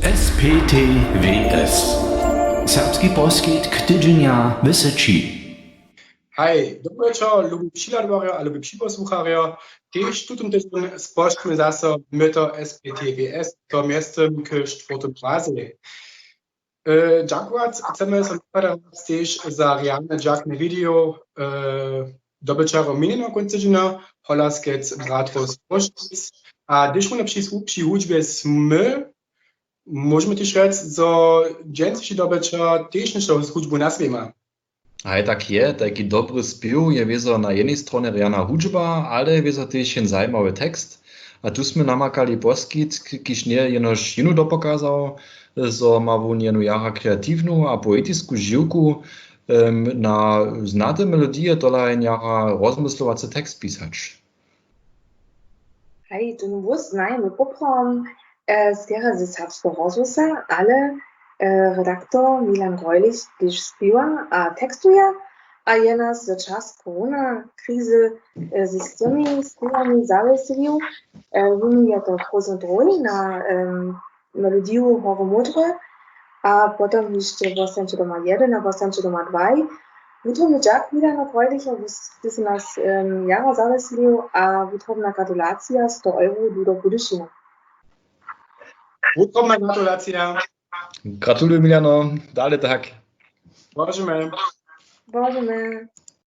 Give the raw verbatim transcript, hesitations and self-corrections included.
S P T W S. Serbski poskitk tydźenja w Syći. Haj, dobry wječor, lubi přihladwarjo a lubi připosłucharjo. Tež tutón tydźeń spožčimy zaso my to S P T W S, to mjeztym k štwórtym razej. E, dźakować chcemy so napadac tež za rjane dźakne widejo, e, dobyćarjow minjeneho kónc tydźenja, Holaskec bratrow z Chrósćic. A hdyž wone při, při hudźbje smy, móžemy tež rjec, zo dźensniši dobyćer tež něšto z hudźbu nazwěma. Haj, tak je, tajki dobry spěw je wězo na jednej stronje rjana hudźba, ale wězo tež jen zajimawy tekst. A tu smy namakali poskitk, kiž njeje jenož jenu dopokazał, zo ma wón jenu jara kreatiwnu a poetisku žiwku, em, na znate melodije tola jen jara rozmyslowacy tekst pisać. Haj, tón hłós znajemy poprawom, e, skerje ze Serbskeho rozhłosa, ale, e, redaktor Milan Greulich tež spěwa a tekstuje a je nas za čas koronakrizy, e, ze styrnymi spěwami zawjeselił. E, wón je to prózdny drój na, em, melodiju Hory Módre a potom hišće Wostańće doma jedyn a Wostańće doma dwaj. Wutrobny dźak, Milano Greulich, a wój sy nas, em, jara zawjeselił a wutrobna gratulacija, sto euro du do Budyšina. Wutrobna gratulacija. Gratuluju, Milano. Dale tak. Božemy. Božemy.